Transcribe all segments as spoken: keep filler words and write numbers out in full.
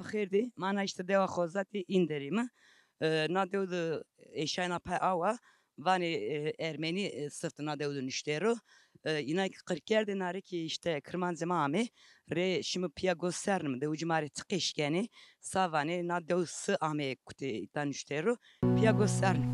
Bi xêr dî, ma na îşte dewa Xozatî în derî mi. E, na dew de eşayna pay awa, vanê, e, Ermenî, e, sifte na dew de nuştero. E, îna ki qirkerdê na rê ki îşte kirmancê ma amê, rê şimi pîya gos sernim, dewicî ma rê çi qeş kenê, sa vanê na dew si amê kutê îta nuştero, pîya gos sernim.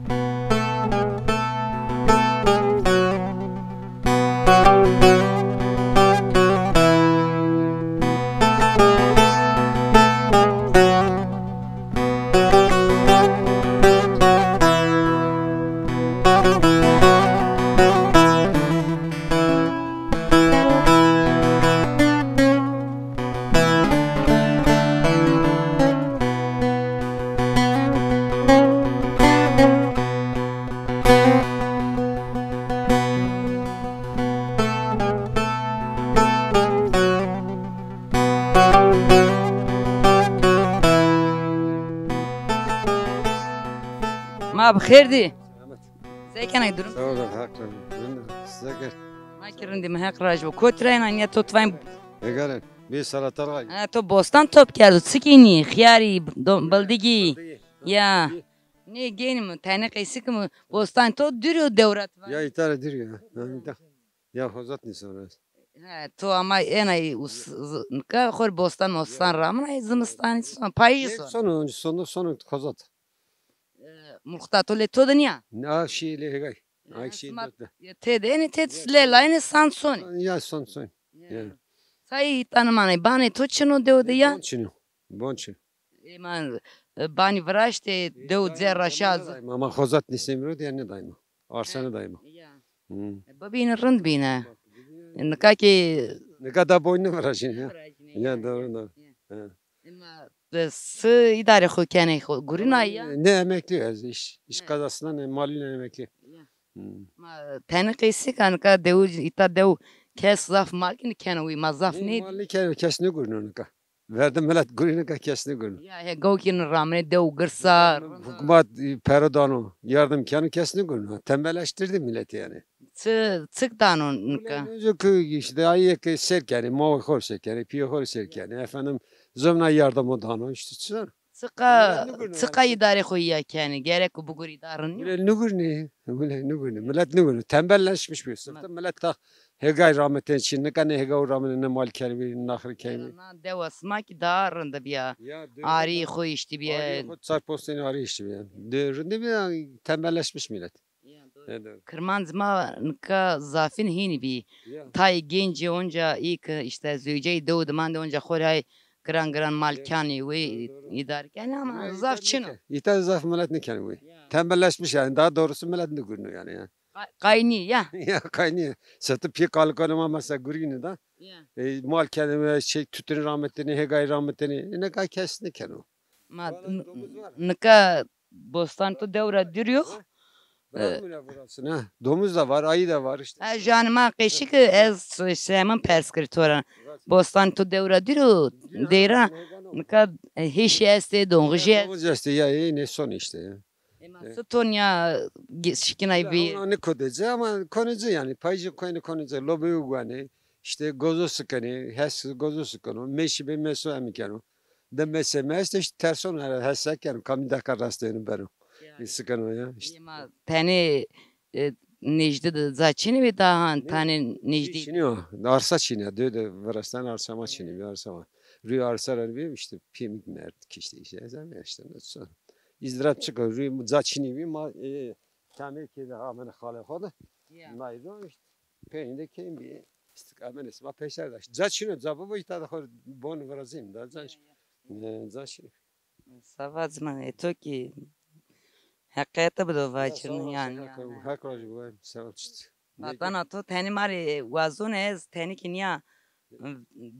Ma bi xêr dî. Selamet. Se kenay durum? Sağ olun, Hak razı olsun. Size gel. Ma ki rindî, mi Heq rajî bo. Kotî ra yena, nîya to tivayîn? Egarin, bir salatalık. Ha, to bostan top kerdo. Çikî nî, xiyarî, do-, bildigî. Bildigî. Ya. Nê gênî mi, tenê qeysî ki mi, bostan to dûrî yo dew ra tivayîn? Ya, îta ra dûrî yo. Ha, îta. Ya Xozat nîsona. He, to ama ena û s-, z-, nika xo rê bostan mostan ramina, ê zimistanî sona, payîjî sona. Sono, sono, sono Xozat. E, mulxita to lê to de nîya? Na, şî lê hêgay. Ay şî sima dot de. Tê de, enê tê de lê layinê san sonê. Ya son son. Ya. Sayî tanê manay, banê to çin o dew de ya? Bon çin o. Bon çin. Ê ma, e, banî viraştê, dew cerra şaz. Ma, ma Xozat nîsê mi ro diye nêdayma. Arsa nêdayma. Ya. Hmm. E, bibîne rind bîne. E, nika ki. Nika da boy nêvirajîne ya. Nêvirajîne ya. Ya, doğru, doğru. Ya. Ha. Ema, e, si îdarê xo kenê xo, gurîna ya? Ne, emekli ez, iş, iş kazasından, e, malî ne emekli. Ya. Hmm. Ma tenê qeysî ka nika dew, îta dew kes zaf mal ki nêkeno wî, ma zaf nê. Mal nêkeno, kes nêgurîno nika. Verdi milet gurî nika kes nêgurîno. Ya, he, gawkî ni ramine dew girsa. Hukmat, e, pero dano, yardım keno kes nêgurîno. Tembelleştirdi mileti yani. Çi, çik dano nika? Ulan ki işte ayê ki sêr kenê, mawê xo rê sêr kenê, pîyê xo rê sêr kenê. Efendim, zomna yardımı dano, işte çi zano. Çiqa, çiqa îdarê xo ya kenê, gerek o bigurî da rind nîyo? Wile nigurnî, wile nigurnî. Milet nigurnî. Tembelleşmiş bir sırtı. Milet ta hêgay ramitên çin, nika ne hêga û ramine ne mal kenê, ne naxir kenê. Na dewa sima ki daha rind bîya. Arî xo îştî bîya. Arî xo çar postenî arî îştî bîya. De rindî bîya, tembelleşmiş millet. Ya, doğru. Kirmanc ma nika zafîn hînî bî. Ya. Tayê gencî onca î ki işte zewceyî dew de mandê onca xo rê hay giran giran mal kenî wê îdare kenî ama zaf çin o. Îta zaf milet nêkenî wê. Ya. Tembelleşmiş yani, daha doğrusu milet nêgurîno yani ya. Qay-, qaynî ya. Ya, qaynî. Sete pî kalikanê ma mesela gurîne da. Ya. E, mal kenê, şey, tutunî ramitênê, hêgayî ramitênê. E, nika kes nêkeno. Ma nika bostan to dew ra dûrî yo? Bırakmıyor burasını, ha. Domuz da var, ayı da var işte. Ha, janê ma qeşî ki ez semin pers kir to ra. Bostan to dew ra dûrî yo, deyra, nika, e, hêşî estê, donxijî estê. Domuz estê ya, e, ne son işte ya. Ema si to nîya şikînay bî? Ona ne konê ci ama konê ci yani, payîjî koyne konê ci, lobeyi guenê, işte gozo sikenê, hes gozo sikeno, mêşî bê meso emî keno. De meseme este işte terson her hesa keno, kamî deka rasteyeno beno. Ya. Sıkıntı ya işte. Ema tenê, e, nêjdî de ca çinî bî daha han, tenê nêjdî. Çinî yo, arsa çinî ya, dö de virastan arsa ma çinî bî, arsa ma. Rüy arsa ra bî işte pîmik merd kişte işte, işte ne son. İzdirap çıkar, rüy ca çinî bî, ma, e, tamir kê de amene xalê xo de. Ya. Nayro işte. Peynî de keyîn bî. Îstiqamene sima peyser daşt. Ca çin o, ca bibo îta de xo bon virazîn da. Ca, e, ca çin o. Savac ma, e, to kî heqîqete bido vacîrî yanî. Heq razî bo, sağ ol çit. Vatana to tenî ma rê wazon ez, tenî kî nîya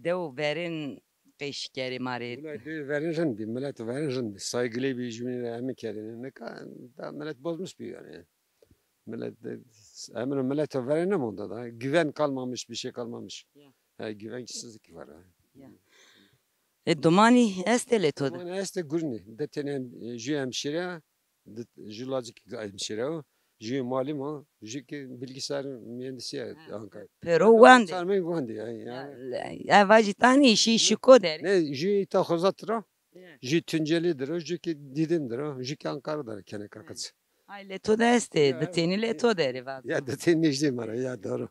dew verên qeşî kerê ma rê. Wulay dew verên rind bî, milet verên rind bî. Saygılê bî, jûbînê ra emî kerdêne. Nika da milet bozmuş bî yanî. Millet de, hemen o millet o vere ne monda da. Güven kalmamış, bir şey kalmamış. Ya. Ha, güvensizlik var ha. Ya. E, domanî estê lê to de? Domanî estê gurnî. De tenê, e, jü hemşire, de, jü lacik hemşire o. Jü malîm o. Jü ki bilgisayar mühendisi ya Ankara. Pero wandê. Sarmay wandê ya. Ya, ya, vajî tanî şî şiko derî. Ne, jü îta Xozat ra. Jü Tuncelidir o, jü ki Didimdir o, jü ki Ankara'dır kene kırkıç. Ay, lê to de estê, di tenî lê to derê vazo. Ya, di tenî nêjdî ma ra, ya, doğru.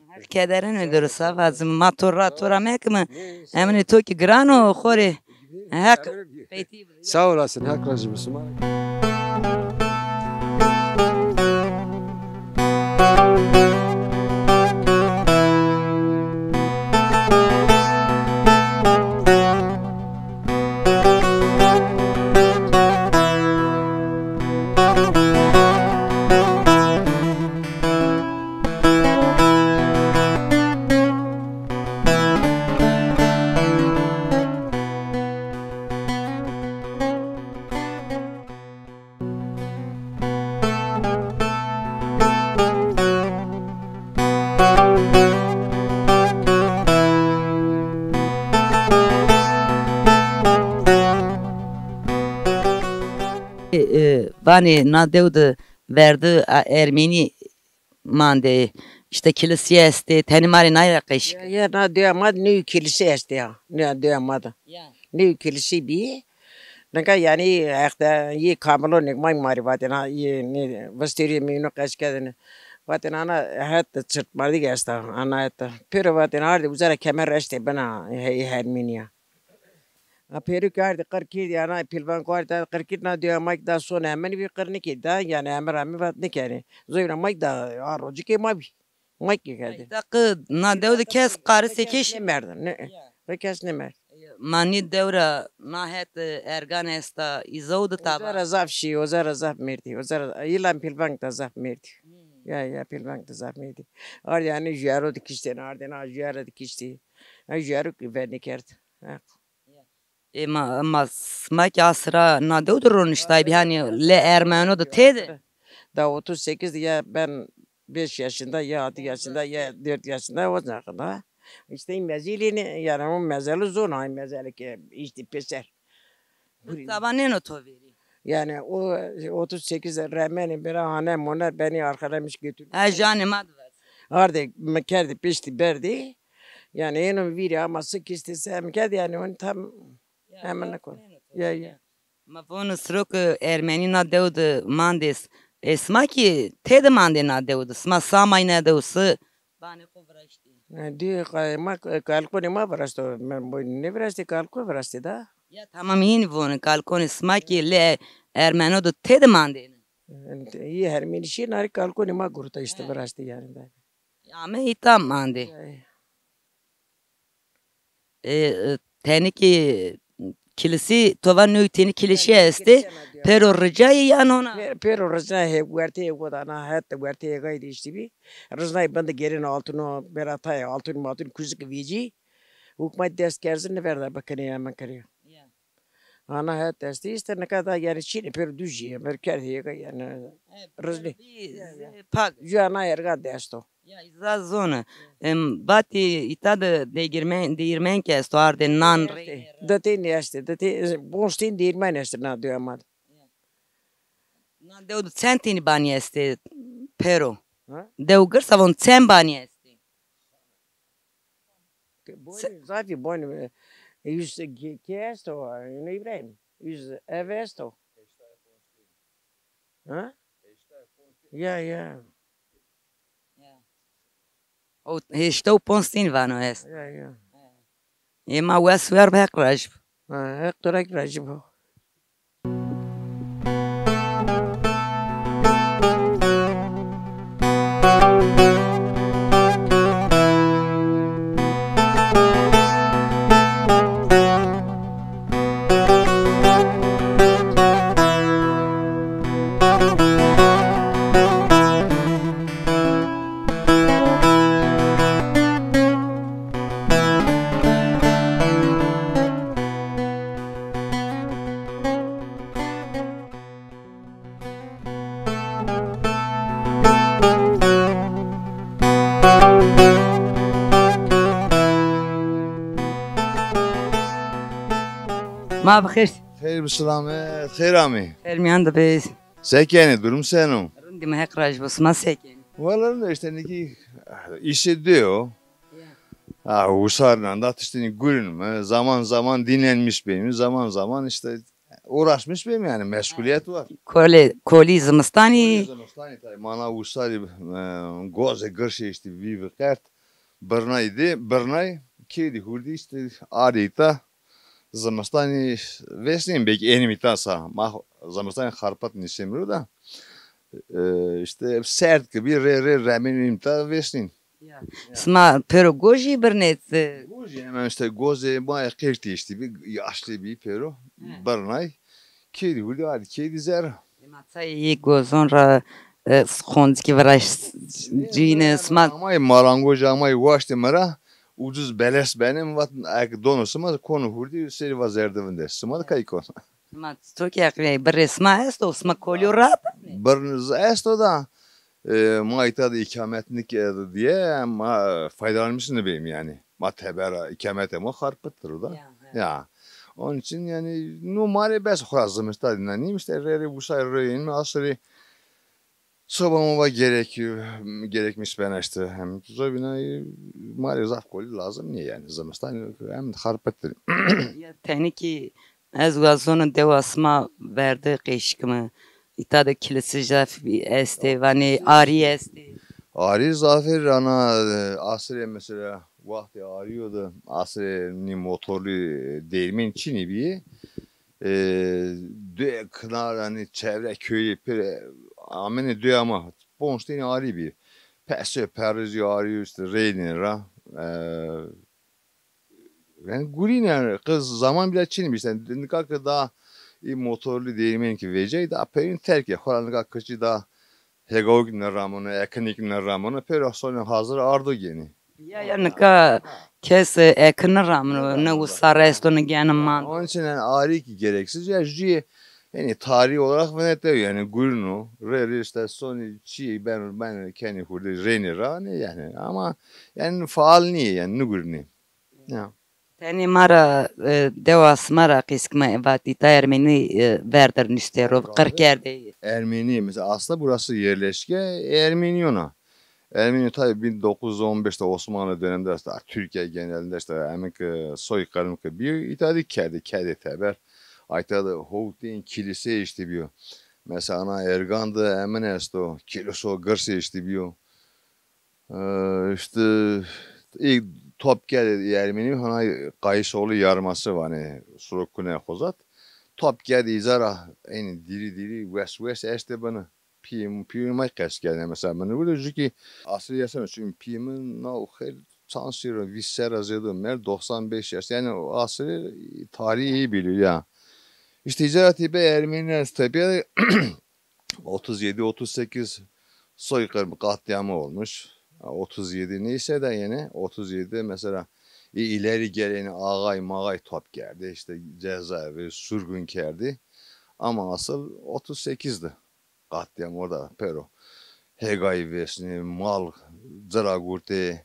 Her kederin ödürüz, ha, vazim. Ma to ra, to ra mekimi. Emrê to ki giran o, xorê. Heq. Sağ olasın, Heq razî olsun. E, e, vanê na dew de verdi, a, Ermenî mande, işte kilisîye estê, tenê ma rê nay ra qeşî. Ya, ya, na dewa ma de nêwî kilisî estê ya. Na dewa ma de. Ya. Nêwî kilisî bî. Nika yanî exte yê kamilonêk may ma rê vatêna, yê nê vistêrîyê mîyûnû qeşî kerdêne. Vatêne ana het de çirtmardîk esta, ana het de. Pêro vatêne ardê uza ra kemer eştê bina he-, hermînî ya. A pêrûk ardî qir kerdî, ana pîlvank ardî qir kerdî, na dewa ma kî da sonê hemenî bî, qir nêkerdî da, yanî heme ra mi vat nêkenê. Zoyna ma kî da a rocikê ma bî. Ma kî kerdî. Ay, da qi na dew de kes qari sekêş nêmerdin, ne. Ya. Qi kes nêmerd. Ma nî dew ra na het ergan esta, îzaw de taba. Oza ra zaf şî, oza ra zaf merdî. Oza ra, îlan pîlvank da zaf merdî. Hmm. Ya, ya, pîlvank da zaf merdî. Ardî yanî jüero de kiştêne, ardêne jüero de kiştî. Ha, jüero kî venî kerd. Ha. Ê, ma, ma sima kî a sira na dew de roniştaybî, hanî lê Ermeno de têde? Da otuz sekiz de ya ben beş yaşında, ya altı yaşında, ya dört yaşında o zaman da. İşte mezilini, yani o mezeli zona, mezeli ki işte peser. Tabanêno to verî. Yani o otuz sekiz remenê bira hane moner beni arkadamış götürdü. Ha, janê ma de vat. Ardê mi kerdî piştî berdî. Yani êno vîrî ama sikiştî se mi kerdî yani onu tam. Ya, hemen ne konu. Ya, ya. Ma vono siro ke Ermenî na dew de mandê s-, e, sima kî têde mandê na dew de. Sima sa may na dew si banê xo viraştî. E, dî qa-, ma, e, kalikonê ma viraşto. Ben boy nêviraştê, kaliko viraştê da. Ya tamam, hînî vono kalikonê sima kî lê Ermeno de têde mandêne. E, yê Ermenî şî narî kalikonê ma gurta işte viraştê yani da. Ame îta mandê. Ya, ya. E, e, tenê kî kilisî, to va nû tenê kilisî estê, pêro ricayî ya nona? Pê-, pêro ricna hê, wertê hêgo da na het de wertê hêgayî de îştî bî. Ricnayê bin de gêrêne altûno, bêra tayê altûn matûn kuzikî vêcî. Hukmat dest kerzin niverda bikinê ya min kirê. Ya. Ana het estî îşte nika da yani çînê pêro dû jî, pêro kerdê hêga yani. Riznî. Pak. Jû ana ergan de esto. Ya, îza zone. Em, vatî îta de degirmen, degirmen ke esto ardê nan rê. Di tenî estê, di tenî, bonc tenî degirmen estê na dewa ma de. Ya. Na dew de çend tenî banî estê pêro? Ha? Dew girsa von çend banî estê? Bonî, zafî bonî, e, yüz ke-, ke esto, e, Îbrahîm? Yüz ev esto. Ha? Ya, ya. Ya. O heştay û ponc tîn vano est. Ya, ya. Ê ma wes wer bi, Heq rajib. Ha, Heq to ra kî rajib bo. Ma bi xêr. Xeyr bi silamet, xeyr amê. Xêr mîyan de bê. Se kenê, durum seno? Rindî mi, Heq rajî bo, sima se kenê? Wela rind o, îşte nîkî îşê dê yo. Ya. Ha, usar nanda tiştini gurun mu? Zaman zaman dinlenmiş benim. Zaman zaman işte uğraşmış benim yani meşguliyet var. Kolî, kolî zimistanî. Kolî zimistanî tabii mana usarî, e, gozê girşê işte bir bir kert. Birnay de, birnay kêdî hurdî işte arîta zimistanî vesnîn belki enîm îta sa. Ma zimistanî xarpat nîsêmro da. E, işte serd gibi rê rê remîn îmta vesnîn. Ya. Ya. Sima pêro gojî birnêt? Gojî hemen işte gozê ma qirtî işte bir yaşlı bir pêro. He. Birnay. Kêdî hurdî ardî kêdî zer. Ema tayê yê gozon ra, e, xonckî viraşt cîne sima. Amay marangoj amay waştê mi ra ucuz beles benim vat ek dono sima konu hurdî seri va zerdivinde. Sima de kay kon. Ma to ki aqlê birê sima esto, sima kolyo rahat? Birniz esto da, e, ma îta de îkamet nikerdi diye ma faydalanmış nibêm yani. Ma tebera îkametê ma xarpittir o da. Ya, he. Ya. Onun için yani no ma rê bes xura zimista dinleneyim işte rê rê vusay rê inme asırı soba moba gerek, gerekmiş bena işte hem zobina ma rê zaf kolî lazım niye yani zimistan hem xarpittir. Ya tenî ki ez wazonu dewa sima verde qeşkimi. Îta de kilisi zaf estê, vanê arî estê. Arî zafê rana, e, asirê mesela wextê arîyo de asirê nî motorlu, e, değirmen çinî bîyê. E, due kinar, hani çevre köyü pir, e, amenê due ama bonştênî arî bî. Pese perrizî arî işte reynê ra. E, yani gurîn yani kız zaman bile çinmiş. Yani nika ki daha iyi motorlu değirmen ki vecey daha perin terk ya. Xora nika kıçı daha hegawik ne ramono, ekinik ne ramono. Pero sonra hazır ardo geni. Ya, ya, nika kes, e, eke niramino, ne usar esto, ne gene mando. Onun için yani arî ki gereksiz ya, jüye yani tarihi olarak venetev yani gurino, rê rê işte soni çi ben ben kendi hurdi reni ra ne yani ama yani faal niye yani ne gurni. Ya. Tenê ma ra, e, dewa sima ra qîskime vat îta Ermenî, e, verdir niştero, qir kerdê. Ermeni mesela aslında burası yerleşke Ermeniyona. Ermeni tabii bin dokuz yüz on beşte Osmanlı döneminde aslında Türkiye genelinde işte emin ki soykırım ki bir itadı kedi, kedi teber. Ayta da Hovtey'in kilise işte bir. Mesela ana Ergan'da emin esto, kiliso gırse işte bir. Ee, işte ilk top kedi Ermeni hana Kayısoğlu yarması var hani Surokune Hozat. Top kedi izara en diri diri wes wes este bana. Piyim, piyim ay qes kene mesela bunu. Burada çünkü asıl yaşamı çünkü piyimin na o xel çan sira, vîst sera zêde mer, doksan beş yaş. Yani o asıl tarihi iyi biliyor ya. İşte icaret be Ermeni tabi otuz yedi otuz sekiz soykırım katliamı olmuş. Ha, otuz yedi neyse de yine otuz yedi mesela i- ileri geleni ağay mağay top geldi. İşte cezaevi, sürgün geldi. Ama asıl otuz sekizdi. Katliam orada pero. Hegay vesni, mal, cıra gurte.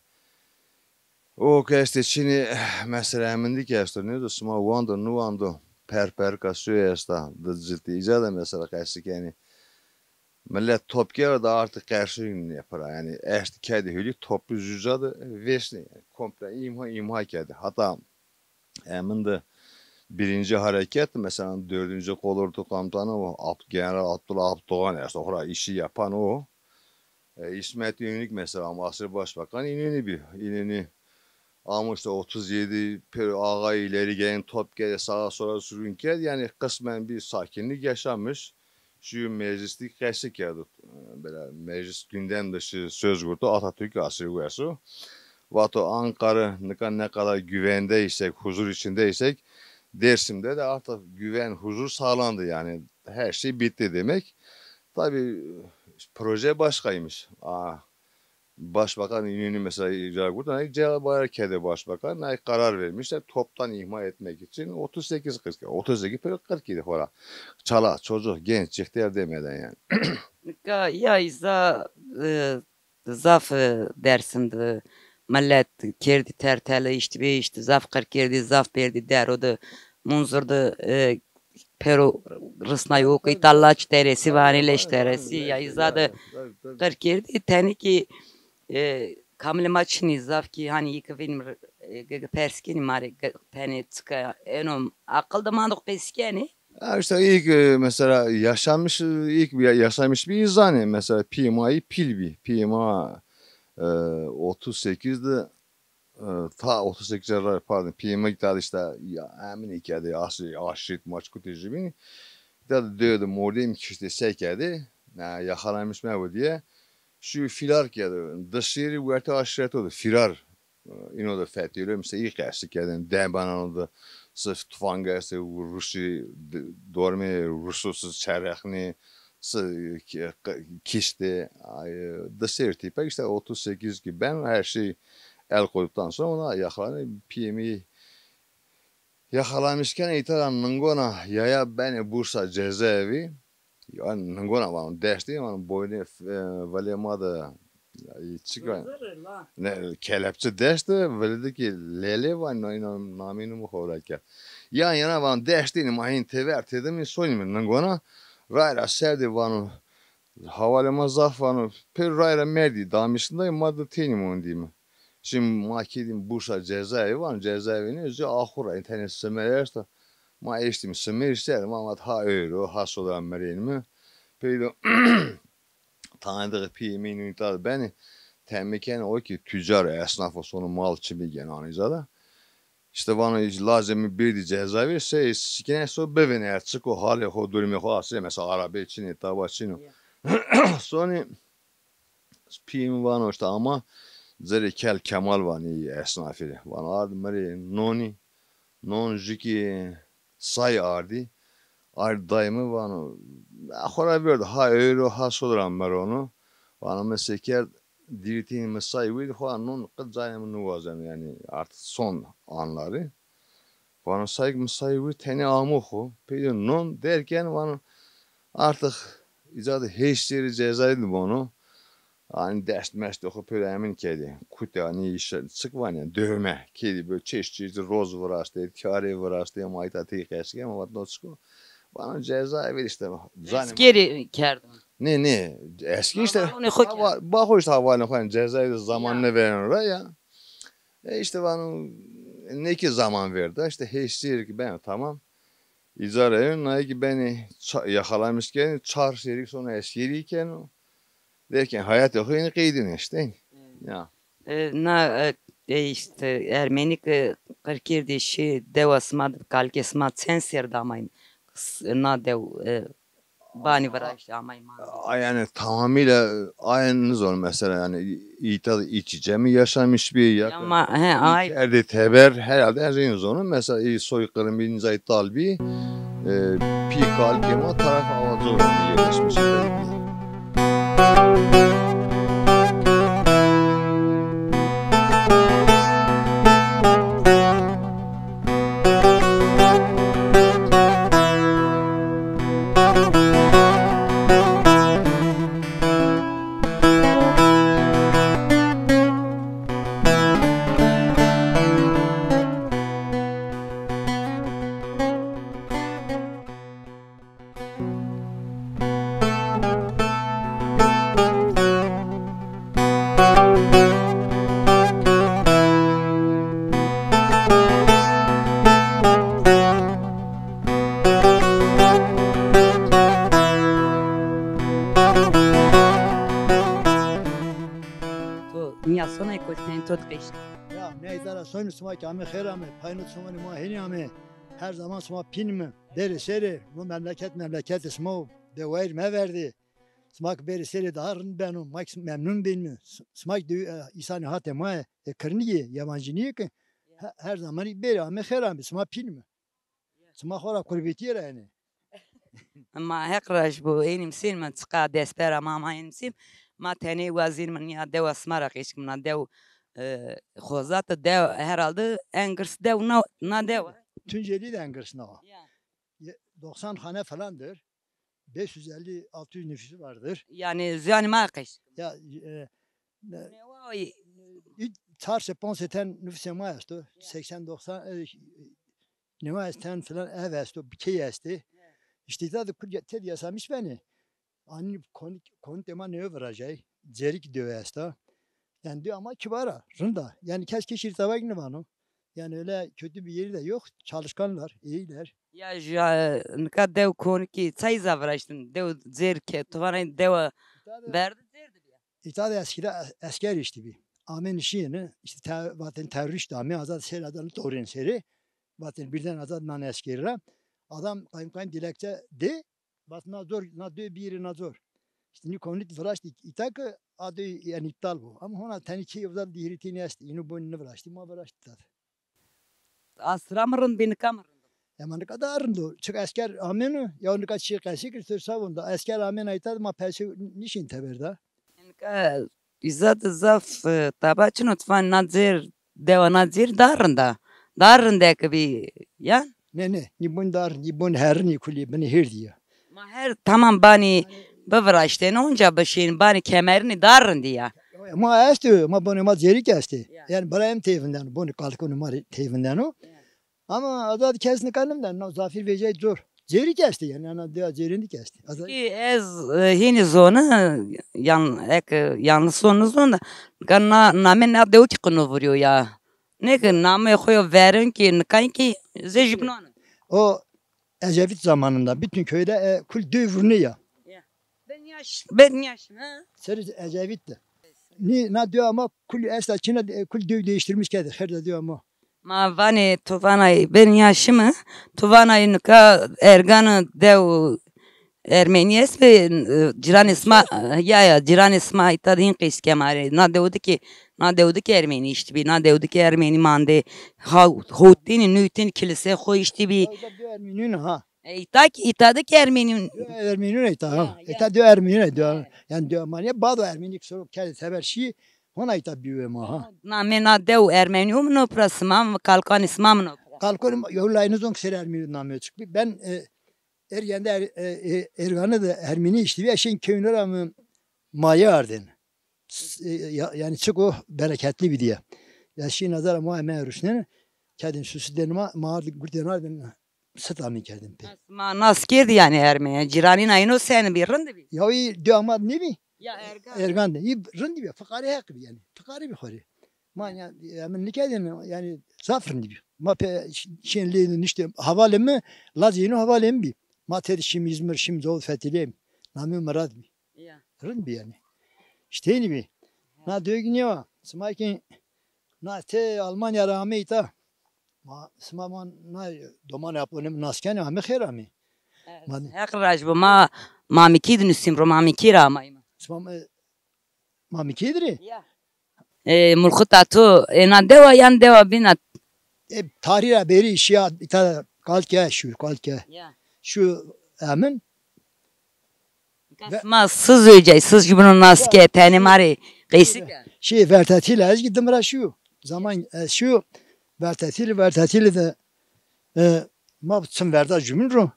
O ke este çini mesela emindi ki esto, ne do sima wando, nu wando, per per ka suyo esta, dı cilti ica da mesela kesi yani millet top gel da artık karşı ne yapar yani, eşti kedi hülü toplu cüca da vesni yani, komple imha, imha kedi. Hatta Emin de birinci hareket mesela dördüncü kolordu komutanı o Ab- General Abdullah Abdoğan, işte orada işi yapan o. E, İsmet İnönü mesela Mısır Başbakan İnönü bir. İnönü ama işte otuz yedi per- ağa ileri gelen top gele sağa sola sürünken yani kısmen bir sakinlik yaşanmış. Şu meclislik qesî kerdo. Böyle meclis gündem dışı söz vurdu. Atatürk asrı versu. Vato Ankara ne kadar, ne kadar güvendeysek, huzur içindeysek Dersim'de de artık güven, huzur sağlandı yani. Her şey bitti demek. Tabii proje başkaymış. Aa, Başbakan İnönü mesela icra kurdu. Hani Celal Bayar kedi başbakan. Hani karar vermişler toptan imha etmek için otuz sekiz kırk. otuz sekiz kırk idi hora. Çala, çocuk, genç, ihtiyar demeden yani. Nika ya îza, e, zaf, e, Dersim de millet kerdî tertele, îştî bê îştî zaf qir kerdî, zaf berdî dero de, Munzur de, e, pero risnayê o ke îta laç teresî vanê, leş teresî ya îza de qir kerdî. Tenê kî, e, kamilê ma çinî zaf kî, hanî yê ke vînim E, ge-, ge-, pers kenî ma rê, ge-, penê çika eno aqil de ma de qesî kenê. Ya işte ilk, e, mesela yaşamış, ilk bir ya-, yaşamış bir insan, e, mesela pîyê ma yî pîl bî. Pîyê ma, e, otuz sekiz de, e, ta otuz sekiz ra, pardon, pîyê ma ta de işte ya, emin kerdê, aşîret maç kutê jibînî. Ta de dewe de mordemî kiştê, se kerdê. Ya, yakalanmış mebo diye. Şu firar kerdê. Di serrî wertê aşîreto de firar. Ino de fetêlo, mesela î qesî kerdêne, debanan de, si tufanga estê, rusî, d-, dormê rusu si çerexnê, si ki-, kiştê, ay, di serrî tîpek işte otuz sekiz ki ben, her şey el koyduktan sonra ona yakalanê, pîyê mi yakalanmış kenê, îta ra ningona yaya benê Bursa cezaevi. Ya ningona vano deştê, vano boynê, e, velê ma de, ya, çik vano? Zırı la. Ne, kelepçe deştê, velê de ki lele vano, ino namê nî mi xora kerd. Yan yana vano deştê, ma hîn tever tedimî, sonîme ningona. Ray ra serdê vano, havalê ma zaf vano, pê ray ra merdî, damişindayî, ma de tenî mondîme. Şimdi ma kîdîm Bursa cezaevi, vano cezaevi nê, zî axur ra, tenê simer esto. Ma eştîm simer ser, ma vat ha ewro, ha soda merênîme. Peydo tanıdığı pîyê mi nî îta de benê, temî kenê, o ki tüccar, esnaf o, sono mal çimî gêno anî îta de. İşte vano lazê mi bêrdî cezaevi, se sikine so bivêne, er çik o, halê xo, durumê xo asê, mesela arabê çin ê, taba çin o. Ya. Sonî pîyê mi vano işte ama, zerê kel Kemal vanê, esnafî rê. Vano ard mi rê nonî, non jikî say ardî. Ard dayê mi vano, xo ra verdo, ha ewro ha soda ra merono. Vano mi se kerd, dîritînî mi say wî, xo ra non qit canê mi niwazeno, yanî artık son anları. Vano say, mi say wî, tenê amo xo. Peydo non derken vano artık îca de heşt serrî cezaevî de bono. Hanî deşt meştê xo pêro emin kerdî. Kute, hanî îşe, çik vanê, dövme. Kerdî böyle çeşit çeşit roz viraştê, tîyarê viraştê, ma îta tey qesî kerdî, ma vat no çik o. Vano cezaevi işte. Eskerî kerdo. Nê, nê, eskî işte. Havalonê xo kerdo. Hava-, baxo işte havalê xo, yanî cezaevi de zaman nêvereno ra ya. E işte vano, ne ki zaman verda, işte heşt serrî ki beno tamam. Îca ra eno, naye ki benê ça-, yakalanmış kenê, çar serrî sonra eskerî keno. Derken hayatê xo yenî qeydîne işte. Ya. E, na, e, e, işte Ermenî ki qir kerdî şî dewa sima de, kalikê sima çend serrî de amayîn? S-, na dew, e, banî viraştî, amayî manzî. A, yani tamamıyla aynı zor mesela, yani îta iç içe mi yaşamış bir ya, ya ma, he, ay. Kerdê teber herhalde en zor. Mesela î soyqırım birinci ay talbi, e, pî kalikê ma taraf Avacoğlu yerleşmiş. To nîya sonay kotî tenê to di qeşî. Ya, neyda ra soynu sima ki ame xêr ame, payno somanê ma hênî ame. Her zaman sima pînîme. Bêrê serê, no memleket memleketê sima o, be wayîr meverdê. Sima ki bêrê serê daha rind beno, ma ki memnun bînîme. S-, sima ki de, e, îsanê hatê ma yê, e, kirnî yê, yabancî nîyê ki, he-, her zaman bêrê, ame xêr ame, sima pînîme. Sima xo ra qurbetîye ra yenê. Ma Heq razî bo, ênîm sînme, çiqa destpera ma, ma ênîm sîm. Ma tenê wazînme nîya dewa sima ra qeşî kîme, na dew, e, xozate dew, herhalde en girs dew na, na dew. Tunceli de en girs na. Ya. Ye-, doksan hane falandır. Beş yüz elli, altı yüz nüfusu vardır. Yani ziyanî ma qeşî. Ya, e, ne, newa, çar sey ponc sey ten nüfusê ma esto. Ya. Seksen doksan, e, newa sey ten filan ev esto, bir key estê. İşte îta de kul têde yaşamış benê. Anî kon-, konutê ma nêwe virajay. Cerik dewe esta. Yani dewa ma kibara, rinda. Yani kes kişî tavak nivano. Yani öyle kötü bir yeri de yok. Çalışkanlar, iyiler. Ya ja, nika dew konikî çay za viraştin. Dew cêr ke, tu vana dewa Tabii. Verdi cêr de biya. İtalya'da eskide esker işte bir. Amê nişîyêne, işte te, vatên terörist amê, azad ser adam torên seri. Vatên birden azad nan eskeri ra. Adam kaymakam dilekçe de, vat na zor, na dö bîrê na zor. İşte nî komünît viraşt îta ki a dö yani iptal bu. Ama hona tenî key uzad dihirîtî nest, ino boni niviraştî, ma viraştî tad. Asra mi rind bî, nika mi rind o? Ema nika da rind o. Çik esker amêno, ya nika çi qesî kir, sir savun da. Esker amêna îta ma pesê nişîn teber da. Nika îza de zaf, e, taba çin o, tu van na cêr, dewa na cêr da rind a. Da rindek bî, ya? Ne, ne, nî bun da rind, nî bun herrinî kulî, binî hêrdî ya. Ma her tamam banî biviraştêne, onca bişîn, banî kemerinî da rindî ya. Ma estê, ma bonê ma cêrî ki estê. Ya. Yani bira em teyvindeno, bonê kalkonê ma rê teyvindeno. Ya. Ama azad kes nika nimden, no zafîr vecay zor. Cêrî ki estê yani, ana dewa cêrîndî ki estê. Azad Ki ez, e, hînî zone, yan, ek, e, yanlış zone zone, nika na, namê na dew ki qino vurîyo ya. Ne ki namê xo yo verin ki, nikan ki, zê jibnan. O Ecevit zamanında bütün köyde, e, kul döy vurnu ya. Ya. Ben yaş, ben yaş, ha? Seri Ecevit de. Ni na döy ama kul esta çina, e, kul döy değiştirmiş kedi. Her de döy ama. Ma vanê, tu vanay ben yaşımı, tu vanay nika erganı dew Ermenî est bi, e, cîranê sima, ya, ya, cîranê sima îta de hîn qeys ke ma rê. Na dew de ki, na dew de ki Ermenî îştî bî, na dew de ki Ermenî mandê. Ha, hotînî, nuytînî kilise xo îştî bî. Ya, îta de Ermenî ne, ha. E, îta ki, îta de ki Ermenî. Ermenî ne îta, ha. Ya, ya. Îta de Ermenî ne, de. Ya. Yani de ma ne bado Ermenî ki soro kerdî teber şî, hona îta bîwe ma, ha. Na me na dew Ermenî o mi no pira sima, kalkanî sima mi no pira. Kalkanî yo layî nizon ki ser Ermenî name çık. Ben, e, Ergen de Er-, e, e, Erganî de Ermenî îştî bî, eşên kewno ra mi maye ardên. S-, e, ya-, yani çik o bereketli bî diye. Ya şî nazara ma eme ruşnen, kedin süsü den ma, ma ardin, gurten ardin, sit amî kerdin pê. Ma nas kerdî yani Ermenî, yani cîranîna ino sen bî, rind bî? Ya î dö ama ne bî? Ya Ergan. Ergan de. Î rind bî, fiqarî heq bî yani. Fiqarî bî xorî. Ma ya, ya min nikedin, yani zaf rind bî. Ma pe ş-, şên lê nişte havalê mi, lazê ino havalê mi bî. Ma tedi şim İzmir, şim zov fetilêm. Namê Murat bî. Ya. Rind bî yani. İşte yeni bî. Na dögü ne var? Sima ki na te Almanya ra amê îta. Ma, sima ma na domanê apo ne nas kenê, amê xêr amê. Evet. Ma ne? Heq raj bo, ma Mamikî de nusîm ro, Mamikî ra amayîme. Sima, e, Mamikî dirê? Ya. E, mulxita to, ena dewa yan dewa bîna? E, tarî ra bêrî şîya îta kalke, şu kalke. Ya. Şu emin. Ve- Ma siz öcey, siz jibino nas ke, tenê ma rê qeysî ke. Şî vertetîl ez gidim ra şu. Zaman, e, şu vertetîl, vertetîl de, e, ma çim verda jubin ro.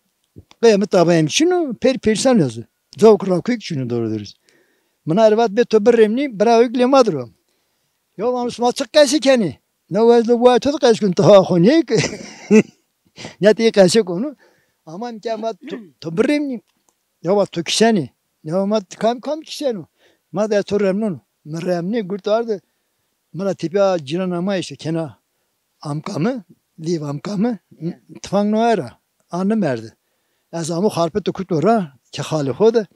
Qeyemî tabeyem çin o, per perîsan ez. Zewk rakuyk çin o, doğru dürüst. Mina ervat bê to biremnî, bira ewk lê ma dir o. Ya vano sima çi qesî kenî? Ne wezlo bu ay to qes kun, to ha xo nêk. Ya tê qesî konu. Ama mi ke ma to, to biremnî. Ya va to kisenî. Ya ma kam kam kiseno. Ma de to remnon. Mi remnî gurt ardi. Mi ra tepîya cîran ama işte kena. Amka mi, vîv amka mi, tifang no era, a nimerde. Ez amo xarpito kuto ra, ke xalê xo de,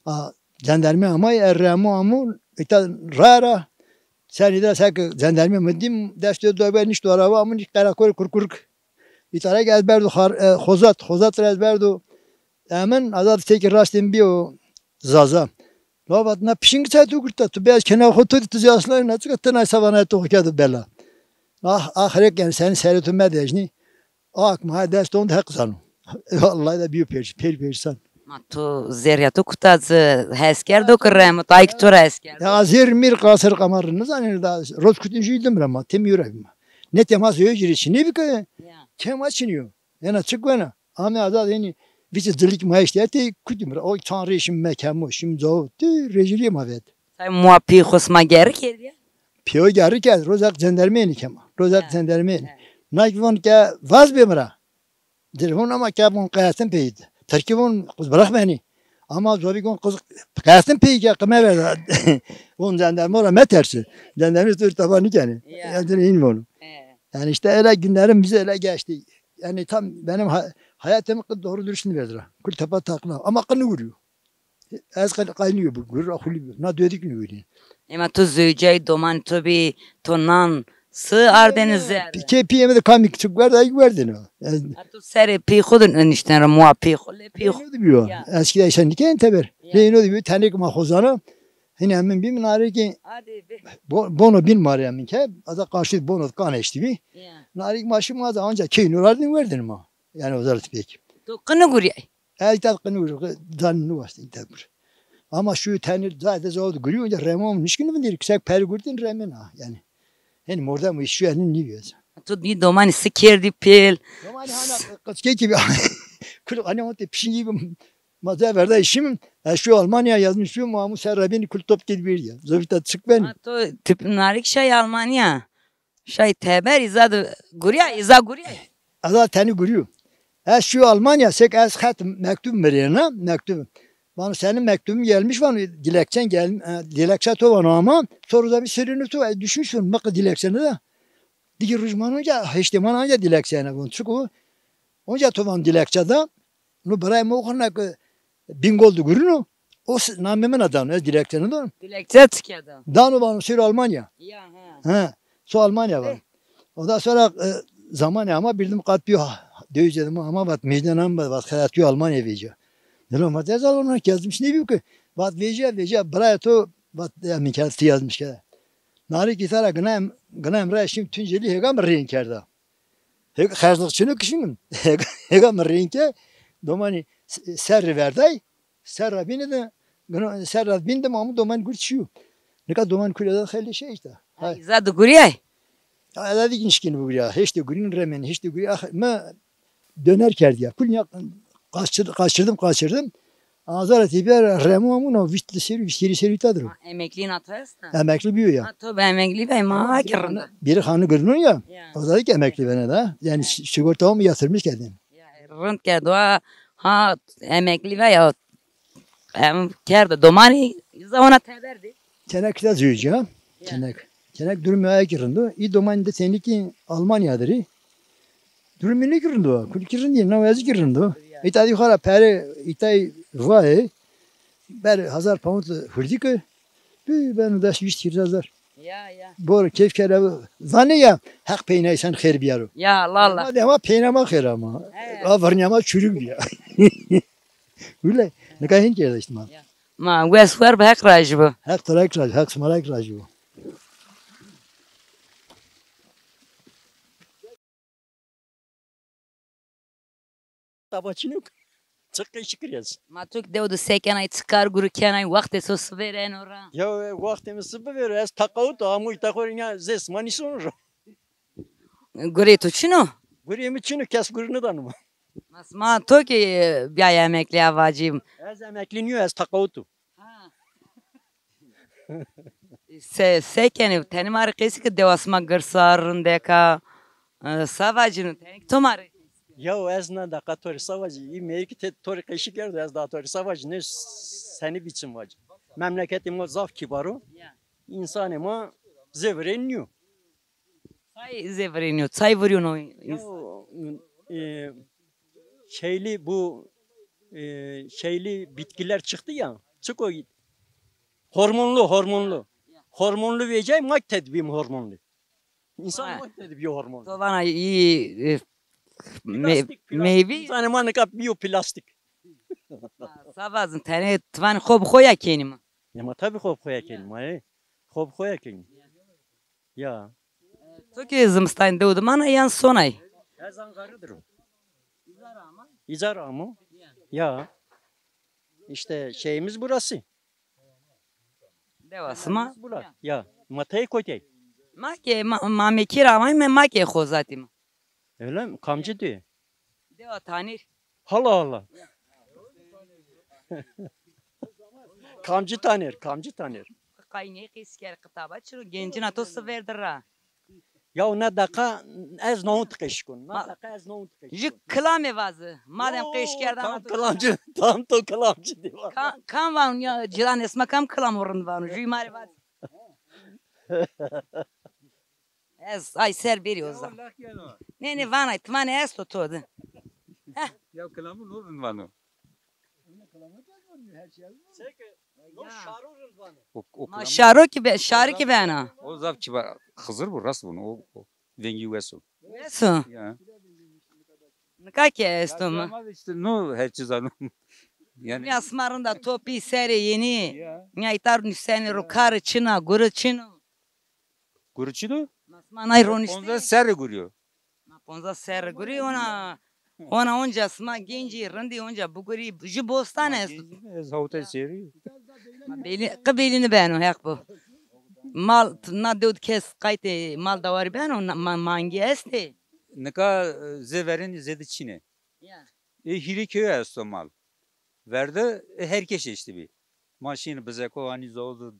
a, cendermî amay, erre amo, amo, îta ra ra, senî de seke cendermî mi dîm, dest dö dobe nişto araba, amo nîş qerakorê kurkurk. Îta ra ke ez berdo xar-, e, xozat, xozat ra ez berdo, Emin, azad têkî raştên bîyo Zaza. La vat, na pişingî çay tu gurta, tu beyaz kena xo tu, tu zî aslan na çika, ti nay savana tu xo kerdo bela. Ah, ah, rek yani, senî serê tu medejnî. Ak ma dest on heq zano. Vallahi de bîyo perîş-, perî perîşan. Ma tu zerrîya tu kuta, hes kerdo ki rem, tay ki tu ra hes kerdo. Ya zerr mîr qasir qamar nizanî da, roz kutin jü dim ra ma, tem yura ma. Ne temas yo jiri çinî bi ki, ya. Kema çinî yo. Ena çik wena? Ame azad henî vîçe cilik ma eşte, tê kutî mi ra. O çan rê şim mekemo, şim cawo. Tê rejîlîye ma vet. Tay muwa pî xo sima gerî kerdî ya? Pîyo gerî kerd, rozak cendermênî kema. Rozak cendermênî. Nak von ke vaz bê mi ra. Telefon ama ke von qeyatin peyîd. Tirkî von quz bırak beni. Ama zobî von quz qeyatin peyîd ke qime verda. Von cendermo ra metersi. Cendermî tu taba nîkenî. Ya. Ya dir în von. Yani işte öyle günlerim bize öyle geçti. Yani tam benim ha hayatımı doğru dürüst verdiler. Kul tepa takla. Ama kını vuruyor. Ez kay-, kaynıyor bu. Gürra huli bu. Na dödük nü vuruyor. Ema tu zewcey, doman tu bi, tu nan, sı ardenize. Pike piyemi de kamik çık verdi, ay verdin o. Yani Ha tu serê pî xo de nişten ra muwa pî xo, lê pî xo. Reyno de biyo. Ya. Eskiden işte niken teber. Ya. Reyno de biyo, tenek ma xozana. Hine emin bîm narê ki Hadi be. Bo-, bono bin mare emin ke. Aza karşı bono kan eşti bi. Ya. Narê ki maşi ma da anca key nurardin verdin ma. Yani o zarat pek. Tu kını guriyay. E, ita kını guriyay. Zan nu vastı ita gur. Ama şu tenir zaten zor guriyor. Onca remon nişkin mi dir? Kısak peri gurdin remen ha. Yani. Hem mordem işi yani ne diyorsun? Tu di domanî si kerdî pêl? Domanî hana qıçke gibi. Kul hani o te pişin gibi. Maza verda işim. E, şu Almanya yazmış şu mamu ser rabini kul top gel bir ya. Zovita çık ben. Ha, tu tip narik şey Almanya. Şey teber iza da guriya, iza guriya. Aza teni guriyor. Ez şu Almanya sek ez xet mektub mirena, mektub. Vano senin mektubun gelmiş, vano dilekçen gel, e, dilekçe to vano ama soru da bir sürünü to, e, düşmüşsün mıkı dilekçeni de. Digi rujman onca, heşteman onca dilekçeni vano. Çünkü onca to vano dilekçe de, no bıray mı okurna ki Bingöl de gurino, o s-, namê min a dano, ez dilekçeni dano. Dilekçe çi kerda? Dano vano sür Almanya. Ya, ha. Ha, so Almanya vano. Eh. Ondan sonra, e, zamanı ama bildim kat bir ha-, dövüş dedim ama vat mecden ama vat xelatıyor Almanya vece. Dedim vat ez Almanya yazmış ne bileyim ki. Vat vece, vece, bıray to, vat, ya, min kağıt yazmış ki. Nari ki sara gınaym, gınaym ra şimdi Tunceli hegam rin kerda. Hek xerzlixçino kişinim. Hek, heka mi rênke, domanî s-, serri verday, serra bîne de, gino serra bîn de mamu domanî gur çiyo. Nika domanî kule de xeylê şey işte. Ha, hay. Îza di guriyay? Ya, eda di nişkin bu ya. Hiç de gurin remen, hiç de gurin. Ah, mi döner kerdi ya. Kul ya, kaçır-, kaçırdım, kaçırdım. Azara tepya remo amuna vîst serî, vîst serî serî tadir. Ha, emeklî na to esta? Emekli biyo ya. Ha, to be emeklî be ma ha ki rind a. Biri hanı görünüyor ya. Ya. O da ki emekli bene da. Yani si-, sigortamı yatırmış kendim. Ya, rind kerdo ha, ha emeklî be ya. Em kerdo domanî îza ona teber de. Kenek de züyücü ha. Ya. Kenek. Kenek durumu ayak rind o. İ domanî de teniki Almanya'dır. Durumu ne ki rind o? Kulki rind değil, na vezî ki rind o. Ya. Îta di xara pere, îta vaye, ber hazar pound hurdî ki, bü ben daş vîst hîrê hazar. Ya, ya. Bor keyf kere, zane ya, hak peynay sen xêr biyaro. Ya, Allah Allah. Ama dema peynama xêr ama. He. A vırnyama çürük diye. Öyle, ne kadar hin kere işte ma. Ya. Ma, wes wer bi hak rajî bi. Hak to ra hak rajî, hak sima ra hak rajî bi. Taba çinuk. Çi qeşî kirî ez. Ma tu ki dew de se kenay, çi kar guru kenay, wextê so sivêreno ra. Ya, e, wextê mi si bivêro, ez teqawut amo îta xo rê nîya zê sima nîsono ra. Gurê tu çin o? Gurê mi çin o, kes gurî nidano ma. Ma sima to ki, e, biyay emeklîya vacî. Ez emeklî nîyo, ez teqawut o. Ha. Se, se kenê, tenê ma rê qesî ke dewa sima girsa, rindek a, e, sa vacîno, tenê ki to ma rê. Yaw ez na deqa to rê sa vacî, î mêrikî te to rê qesî kerdo, ez da to rê sa vacî, ne senî biçim vacî. Memleketê ma zaf kîbar o. Ya. Însanê ma zê virên nîyo. Çay zê virênîyo, çay virîyono însan. Ya, e, şeyli bu, e, şeyli bitkiler çıktı ya. Çık o hormonlu, hormonlu. Hormonlu vecay mak tedbim hormonlu. İnsan mak tedbim hormonlu. To vana iyi, e, me-, plastik, plastik. Meyve. İnsanê ma nika biyo plastik. Ha, sa vazin tenê tivan xo bi xo ya kenî mi? Ya ma tabii xo bi xo ya kenî ma, e. Xo bi xo ya kenî. Ya. To ki zimistan dew de mana yan sonay? Ez Ankara'dır o. İzar ama. İzar ama. Ya. İşte şeyimiz burası. Dewa sima. Bula. Ya. Ma tey kotey. Ma ke ma, ma mekir amay me ma ke xozatî ma. Öyle mi? Kamcı diyor. Dewa tanir. Allah Allah. Kamcı tanir, kamcı tanir. Qaynê qîs ker kitaba çiro gencina to siver dira. Ya ne daka ez non tıkışkun. Ne daka ez non tıkışkun. Ji kilame vazi. Madem qeş kerdan. Tam kilamcı, tam to kilamcı diyor. Kam, kam van ya cilan esma kam kilam orun van. Ju mare vazi. Ez ay ser bêrî o zaman. Nê, nê, vanay, ti vanê esto to de. Ya kilamû no rind vano. Seke, no şaro rind vano. O, o Ma kilamû şaro ki be, şarî ki bena. O zaf kibar, Xizir bu, rast bunu. O, o vengî wes o. Wes o. Ya. Nika ki esto ma. Ama işte no her çi zano. Yani. Ya sima rinda topî serê yenî. Ya. Ya îtar nuseni ro karî çin a, guri çin o. Guri çin o? Ma sima nay roniştî. Ponzas serrî guri yo. Ma ponzas serrî guri, ona, ona onca sima gencî, rindî onca bigurî, jü bostan esto. Ez hawtay serrî. Ma belî, qi belî nibeno, heq bo. Mal, na dew di kes qaytê mal dawarî beno, na, ma, mangî estê. Nika, e, zê verênî zêde çin ê. Ya. Ê hîrê kewî esto mal. Verde, e, her kes eştîbî. Ma şîn bizeko anî zewdi,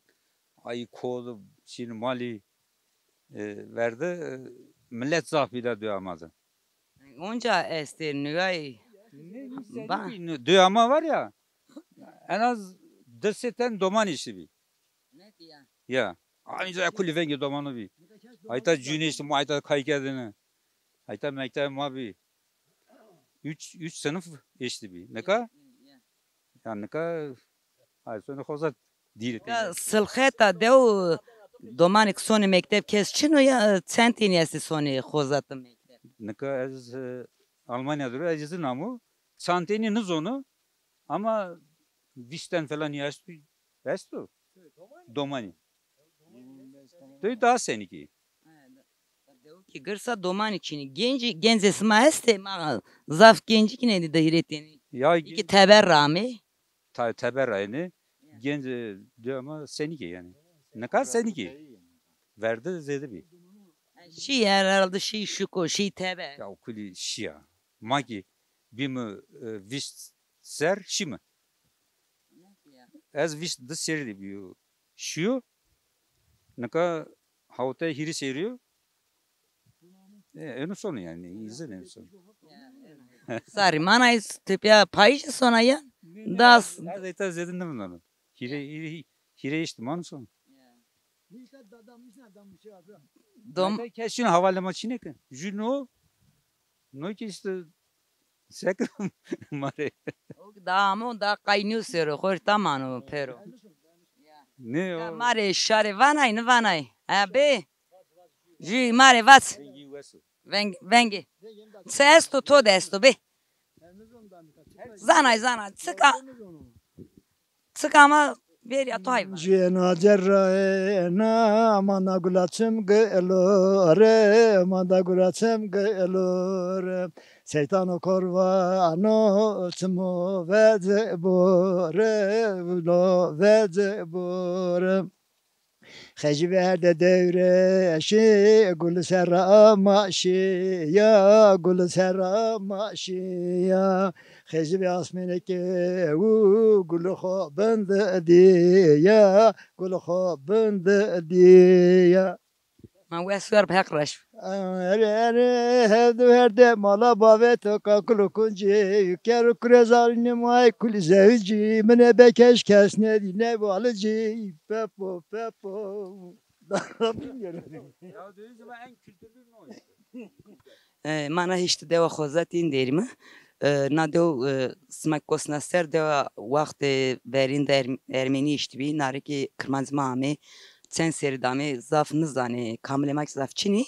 ay kodu, şîn malî, e, verde, e, millet zaf bî da döya ma de. Onca estê nuyay. Ne, ne, ba- sen bî, ne, döya ma var ya, en az di sey ten doman eştîbî. Ne diye? Ya. Anî zewdi kulî vengê domanu bî. Ayta cûnê eştî, ma ayta kay kerdêne. Ayta mekteb ma bî. Üç, üç sınıf eştîbî. Nika? Ya nika, ay, sonê xozat dîrê têne. Ya silxeta dew domanê ki sonê mekteb kes çin o ya çend tenî estê sonê xozat mekteb? Nika ez, e, Almanya de ro, ez izin amo. Çand tenî nizonu ama vîst ten falan ya esto, esto. Domanî. Dew daha senikî. He, da, da dew ki girsa domanî çinî. Gencî, gencê sima estê, ma zaf gencî ki nêdî di hîrê tenî. Ya ki teber ra amê. Ta-, teber ra ênê. Ya. Genc, e, dewa ma senikê yanî. Nika senikê. Verde zêde bî. Şî herhalde şî şuko, şî teber. Ya kulî şîya. Ma ki bîme, e, vîst ser şîme. Ez vîst di serî de bîyo. Şîyo. Nika hawtay hîrê serî yo. E, eno sono yanî, îzin eno sono. Sarî mana iz tepya payîş sona ya. Ne, ne, das. Ez êta zêde nivindano. Hîrê, hîrê, hîrê îşte mano sono. Dom. Êta kes şîn havale ma çinê ki. Jü no, no ki îşte Sek ma rê. O da amo, da qaynîyo sero, xo rê tamam o pêro. Ne o? Ma rê şarê vanay, nivanay. Ha bê. Jü ma rê vat. Vengî wes o. Veng-, vengî. Çi esto to de esto bê. Zanay, zanay. Çika. Çika ma verîya to hay va. Jena cerrayena, manda gula çim gilore, manda gula çim gilore. Seytano korvano çimo vece bore, vulo vece bore. Xecî verde dewre şî, gul serra ma şî ya, gul serra ma şî ya. Xecî ve asmêne ke û gul xo bindî ya, gul xo bindî ya. Ma wes wer bi heq reş. Erê, erê, hevdu herde mala bavê to kakilo kuncî, kero kurê zarînê ma yê kulî zewicî, min ê bekeş kes nêdî, nêbo alicî, pepo, pepo. Daha bilmiyorum. Ya, diyorsun ama en kültürlü ne o işte? E, ma na hiştî dewa Xozatî în derîme. E, na dew, e, sima kosna ser dewa wextê verîn de Erm-, Ermenî hiştîbî, narekî Kirmancî ma amê, çend serî de amê, zaf nizanê, kamilê ma kî zaf çinî.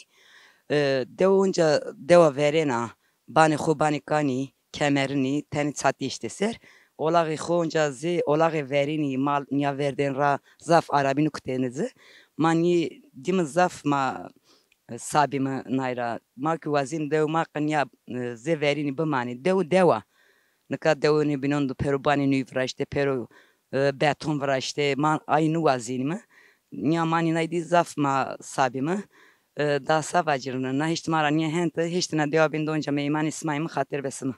E, dew onca dewa verêna, banê xo, banê kanî, kemerinî, tenê çatî eştê ser. Olaxê xo onca zê, olaxê verênî, mal nîya verdên ra zaf arabî nukutêne ci. Ma nî dîme zaf ma, e, sabîme nay ra. Ma kî wazîn dew ma qe nîya, e, zê verênî bimanê. Dew dew a. Nika dewonê bînon de pêro banê nûyî viraştê, pêro, e, beton viraştê. Ma ay niwazînîme. Nîya ma nînay dî zaf ma sabîme. E, da sa vacîrine. Na hiştî ma ra nîya hente, hiştî na dewa bîn de onca meymanê sima îme, xatir be sima.